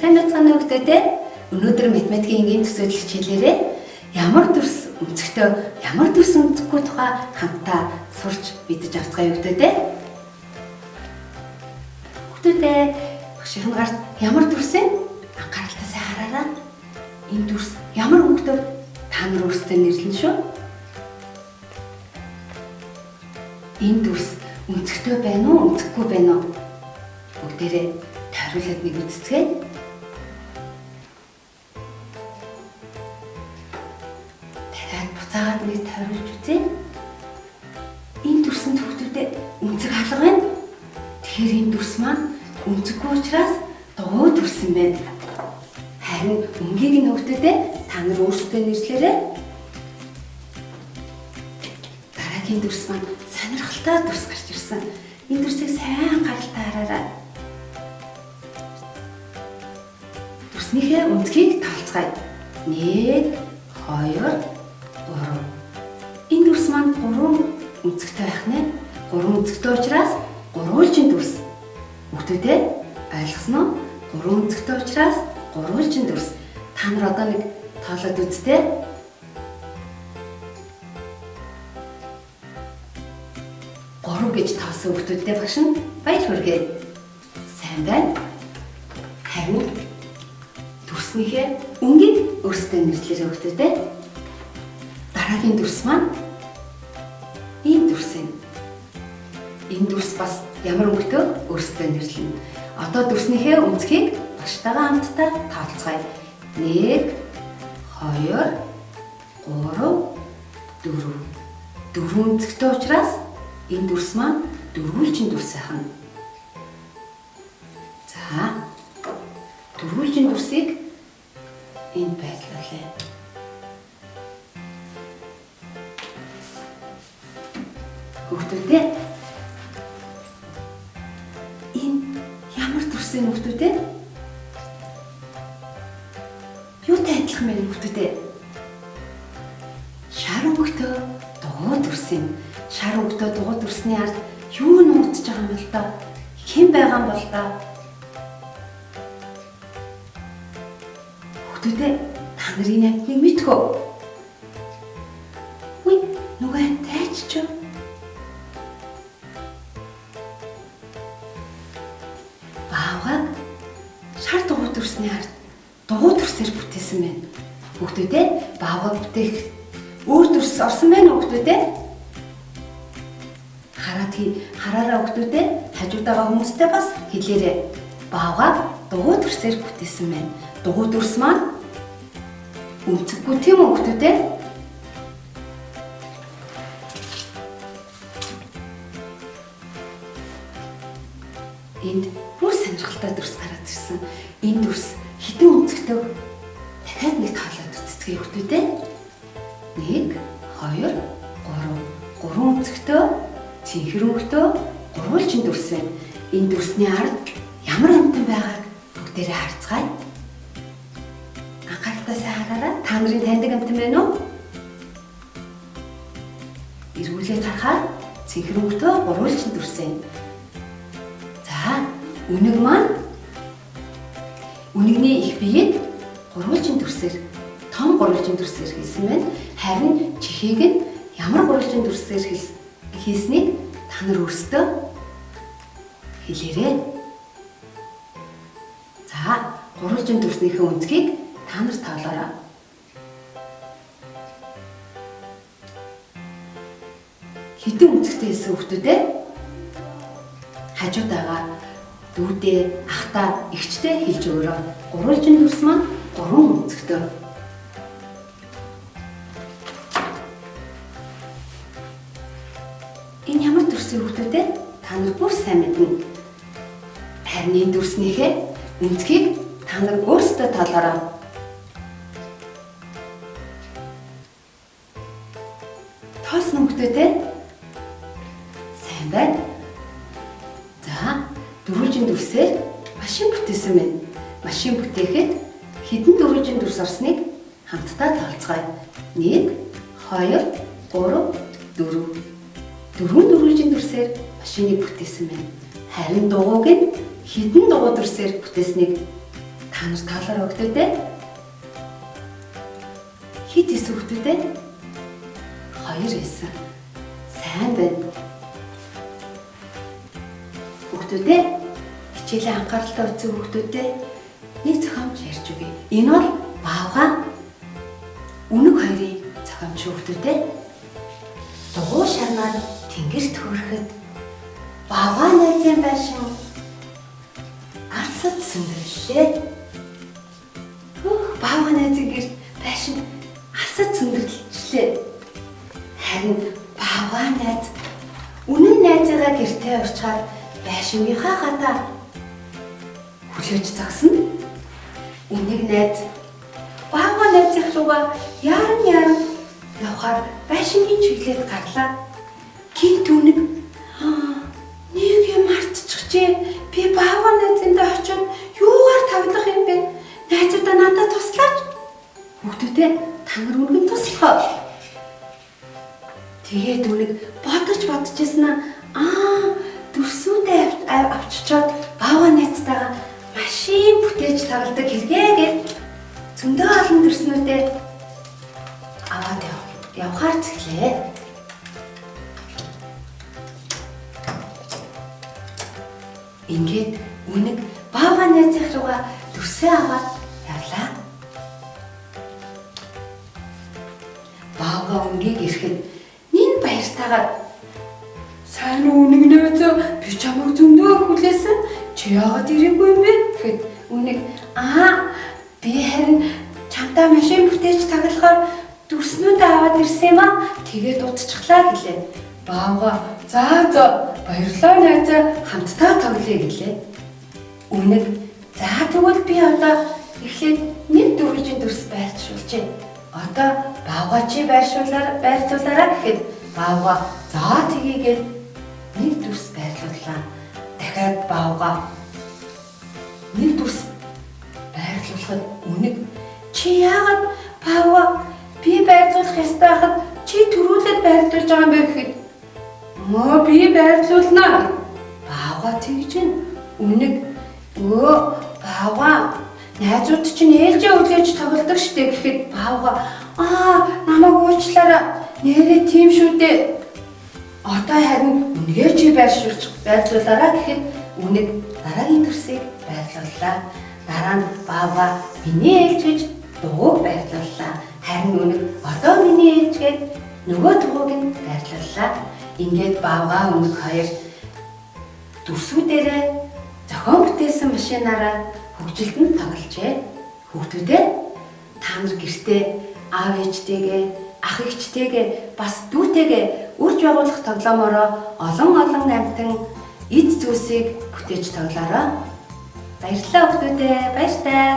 Сайн байцгаана уу хүүхдүүдээ? Өнөөдөр математикийн энгийн төсөөлөл хичээлээрээ ямар дүрс өнцөгтэй, ямар дүрс өнцөггүй тухай хамтдаа сурч мэдэж авцгаая хүүхдүүдээ. Хүүхдүүдээ, багшийн гарт ямар дүрс вэ? Анхааралтай сайн хараарай. Энэ дүрс ямар өнгөтэй та нар өөрсдөө нэрлэнэ шүү. Энэ дүрс өнцөгтэй байна уу, өнцөггүй байна уу? Бүгдээрээ тойруулаад нэг үзцгээе. Дахиад буцаагаад нэг тойруулж үзье. Энэ дүрсэнд хүүхдүүдээ өнцөг алга байна. Тэгэхээр энэ дүрс маань өнцөггүй учраас дугуй дүрс юм байна. Харин өнгийг нь хүүхдүүдээ та нар өөрсдөө нэрлээрэй. Дараагийн дүрс маань сонирхолтой дүрс гарч ирсэн. Энэ дүрсийг сайн анхааралтай хараарай. Дүрснийхээ өнцгийг тоолцгоё. 1 2 3. Энэ дүрс маань 3 өнцөгтэй байх нэ. 3 өнцөгтэй учраас гурвалжин дүрс. Хүүхдүүдээ ойлгосон уу? 3 өнцөгтэй учраас гурвалжин дүрс. Та нар одоо нэг тоолоод үзтээ. 3 гэж тоосон хүүхдүүдтэй багш нь баяр хүргэе. Сайн байна. Харин дүрснийхээ өнгийг өөрсдөө нэрлээрэй хүүхдүүдээ. Дараагийн дүрс маань ийм дүрс юм. Энэ дүрс бас ямар өнгөтэй өөрсдөө нэрлэнэ. Одоо дүрснийхээ өнцгийг багштайгаа хамтдаа тоолцгоё. 1 2 3 4. 4 өнцөгтэй учраас энэ дүрс маань дөрвөлжин дүрс ахна. За, дөрвөлжин дүрсийг энд байрлуулъя. Хүүхдүүдээ, энэ ямар дүрс вэ хүүхдүүдээ? Юутай адилхан бэ хүүхдүүдээ? Шар өнгөтэй дугуй дүрс юм. Шар өнгөтэй дугуй дүрсний ард юу нуугдж байгаа юм бол доо? Хэн байгаа юм бол доо? Хүүхдүүдээ, та нарын амьтныг мэдэх үү? Үгүй, нөгөө амьт айччих. Баавгайг шар дугуй дүрсний ард дугуй дүрсээр бүтээсэн байна. Хүүхдүүдээ, баавгайг бүтээх өөр дүрс орсон байна уу хүүхдүүдээ? Хараараа хүүхдүүдээ, хажууд байгаа хүмүүстэй бас хэлээрэй. Баавгайг дугуй дүрсээр бүтээсэн байна. Дугуй дүрс маань өнцөггүй тийм үү хүүхдүүдээ? Энд бүр сонирхолтой дүрс гараад ирсэн. Энэ дүрс хэдэн өнцөгтэй дахиад нэг тоолоод үзцгээе хүүхдүүдээ. 1 2 3. 3 өнцөгтэй, цэнхэр өнгөтэй гурвалжин дүрс байна. Энэ дүрсний ард ямар амьтан байгааг бүгдээрээ харцгаая. Анхааралтай сайн хараарай. Та нарын таньдаг амьтан байна уу? Эргүүлээд харахаар цэнхэр өнгөтэй гурвалжин дүрс байна. За, үнэг маань үнэгний их биед гурвалжин дүрсээр, том гурвалжин дүрсээр хийсэн байна. Харин чихийг нь ямар гурвалжин дүрсээр хийснийг та нар өөрсдөө хэлээрэй. За, гурвалжин дүрснийхээ өнцгийг та нар тоолоорой. Хэдэн өнцөгтэй хийсэн хүүхдүүдээ? Хажууд байгаа дүүдээ, ахтаа, эгчтэй хэлж өгөөрэй. Гурвалжин дүрс маань 3 өнцөгтэй. Энэ ямар дүрсийн хүүхдүүдээ? Та нар бүр сайн мэднэ. Харин энэ дүрснийхээ өнцгийг та нар өөрсдөө тоолоорой. Тоосон хүүхдүүдээ? Сайн байна. За, дөрвөлжин дүрсээр машин бүтээсэн байна. Машин бүтээхэд хэдэн дөрвөлжин дүрс орсныг хамтдаа тоолцгоё. 1 2 3 4. 4 дөрвөлжин дүрсээр машиныг бүтээсэн байна. Харин дугуйг нь хэдэн дугуй дүрсээр бүтээснийг Та нар тоолоор өгдөө дээ. Хэд исэн хүүхдүүд ээ? 2 исэн. Сайн байна. Хүүхдүүд ээ, хичээлээ анхааралтай үзсэн хүүхдүүд ээ, нэг зохиомж ярьж өгье. Энэ бол баавгай үнэг хоёрын зохиомж хүүхдүүд ээ. Дугуй шарнаар тэнгэрт хөөрөхөд баавгай найзын байшин алсад сөндөрлөө. Хөөх, баавгай найзын гэр байшин алсад сөндөрлөлээ. Харин баавгай найз үнэн найзыгаа гэртээ урьчхаад байшингийнхаа гадаа хүлээж зогсно. Үнэг найз баавгай найзынх руугаа яран яран явхаар байшингийн чиглэлд гарлаа. Гинт үнэг нэг юм мартчихжээ. Би баавгай найзындаа очиод юугаар тавлах юм бэ? Найзуудаа надад туслаач. Хүүхдүүдээ, та нар үнэг нь туслах. Тэгээд үнэг бодож бодож ирсэн аа дүрсүүдээ авчичоод баавгай найзтайгаа машин бүтээж тоглодог хэрэгээ гэж зөндөө олон дүрснүүдээ аваад явхаар цэглээ. Ингээд үнэг баавгай найзынх руугаа дүрсээ аваад явлаа. Баавгай үнгийг ирэхэд нин баяртайгаар сайн уу үнэг найз, би чамайг зөндөө хүлээсэн. Чи яагаад ирээгүй юм бэ гэхэд үнэг аа би харин чамтай машин бүтээж тоглохоор дүрснүүдээ аваад ирсэн юм аа. Тэгээд удчихлаа гэлээ. Баавгай за за баярлалаа найзаа, хамтдаа тоглоё гэлээ. Үнэг за тэгвэл би одоо эхлээд нэг дөрвөлжин дүрс байршуулжээ. Одоо баавгай чи байрлуулаарай гэхэд баавгай за тгийгээд нэг дүрс байрлууллаа. Дахиад баавгай нэг дүрс байрлуулахад үнэг чи яагаад баавгай би байрлуулах ёстой байхад чи түрүүлээд байрлуулж байгаа юм бэ гэхэд мөө би байрлуулнаа. Баавгай тэгж нь үнэг өө баавгай найзууд чинь ээлжээ өглөөж тоглодог штэ гэхэд баавгай аа намайг уучлаарай нэрээ тийм шүү дээ. Одоо харин үнэгээр чи байрлуулаарай гэхэд үнэг дараагийн дүрсийг байрлууллаа. Дараа нь баавгай миний ээлж гэж дугуйг байрлууллаа. Харин үнэг одоо миний ээлж гээд нөгөө дугуйг нь байрлууллаа. Ингээд баавгай үнэг хоёр дүрсүүдээрээ зохион бүтээсэн машинаараа хөгжилдөн тогложээ. Хүүхдүүдээ, та нар гэртээ аав ээжтэйгээ, ах эгчтэйгээ, бас дүүтэйгээ үрж байгуулах тоглоомороо олон олон амьтан эд зүйлсийг бүтээж тоглоорой. Баярлалаа хүүхдүүдээ. Баяртай.